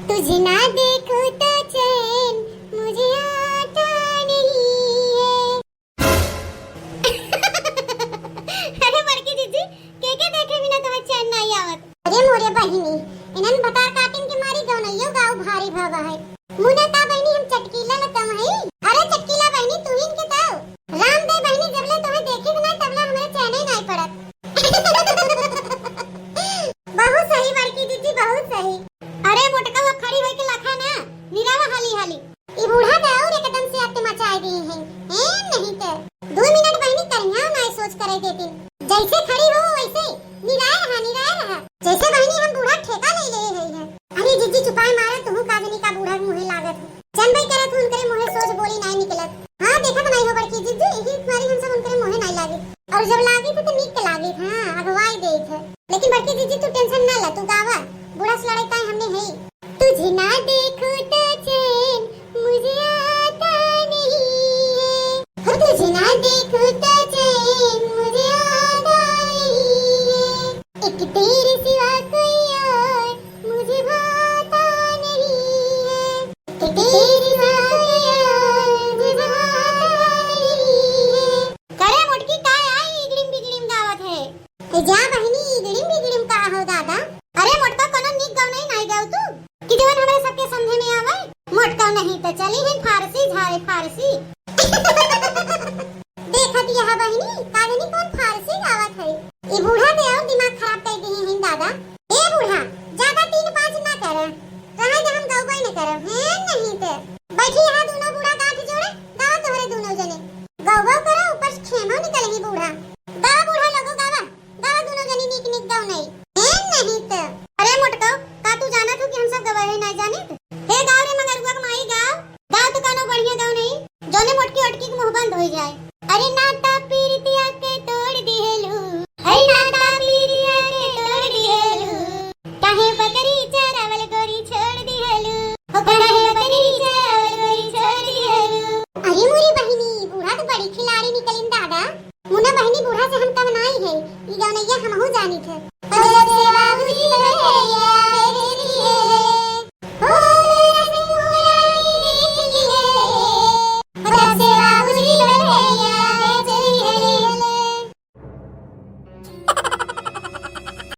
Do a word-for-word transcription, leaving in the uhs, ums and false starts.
तुझे ना देखूं तो चैन मुझे आता नहीं है। अरे बड़की जीजी, के के देखे बिना तोहर चैन नाई आवत? अरे मोरे बहिनी, इनन भतार काटिन के मारी गौनइयो गाँव भारी भवा है। मुना का बहिनी हम चटकीला लकम है? अरे चटकीला बहिनी तू ही इनके ताऊ। राम दे बहिनी जबले तोहे देखी ना तबले हमरे चैन ही नाई पड़त। बहुत सही बड़की जीजी, बहुत सही। अरे मोटका वो खड़ी होई के लखा ना, निरावा हाली हाली। ई बूढ़ा तो और एकदम से अत्ते मचाए दिए हैं। ए, नहीं तो। दो मिनट बहिनी करिया ना सोच करे देती। जैसे खड़ी हो वैसे। निराए रहा, निराए रहा। जैसे बहिनी हम बूढ़ा ठेका ले ले है, है। अरे जीजी चुपाए मारा, तुहू काजनी का बूढ़ा के मुँहे लागत हो। जनबई करत हो उनकरे मुँहे सोच बोली नाई निकलत। हाँ, देखत नाई हो बड़की जीजी, यही तुम्हारी हम सब उनकरे मुँहे नाई लागे। और जब लागे थे तो नीक के लागे थे, हाँ, अगवाई दे थे। लेकिन बड़की जीजी तू टेंशन ना ला, तू गावा। बूढ़ा से लड़ाई ताई हमने है। तुझे ना देखूं तो चैन मुझे आता नहीं है। हो तुझे ना देखूं तो चैन मुझे आता नहीं है। एक तेरे सिवा कोई और मुझे भाता नहीं है। एक तेरे सिवा कोई और मुझे भाता नहीं है। करे मोटकी काय आई इगड़िम बिगड़िम गावत है। ए जा बहिनी, इगड़िम बिगड़िम का हो दादा? अरे मोटका कोनो नीक गवनई नाई गाऊ तू? कि जवन हमरे सबके समझे में आवे? मोटका नहीं तो चली है फारसी झारे फारसी। देखत यह बहिनी, काजनी कौन फारसी गावत है? ई बूढ़ा के और दिमाग खराब कर दिए हैं दादा। ए बूढ़ा, ज्यादा तीन पाँच ना कर। कहे जे हम गौबई न करब, हैं नहीं तो। बैठी यहाँ दोनों बूढ़ा गांठ जोड़े, गावा तोहरे दोनों जने। गौबो करो, ऊपर से खेमो निकले ही बूढ़ा। गावा बूढ़ा लोगो गावा। गावा दुनो जनी नीक नीक गवनई। ए नहीं त। अरे मोटकऊ, का तू जानत हो कि हम सब गवई नाई जानित? हे गाव रे मंगरुआ के माई गाव, गाव तू कौनो बढ़िया गवनई, जौने मोटकी ओटकी के मुंह बंद होई जाए। अरे नाता पीरितिया के तोड़ दिहेलू, अरे नाता पीरितिया के तोड़ दिहेलू, काहे बकरी चरावल गोरी छोड़ दिहेलू, हो काहे बकरी चरावल गोरी छोड़ दिहेलू। अरे मोरी बहिनी, बूढ़ा तो बड़ी खिलाड़ी निकलिन दादा। मुन्ना बहिनी बूढ़ा से हम कम नाई है, ई गवनैया हमहू जानित है। ओ जब से बाबूजी भैया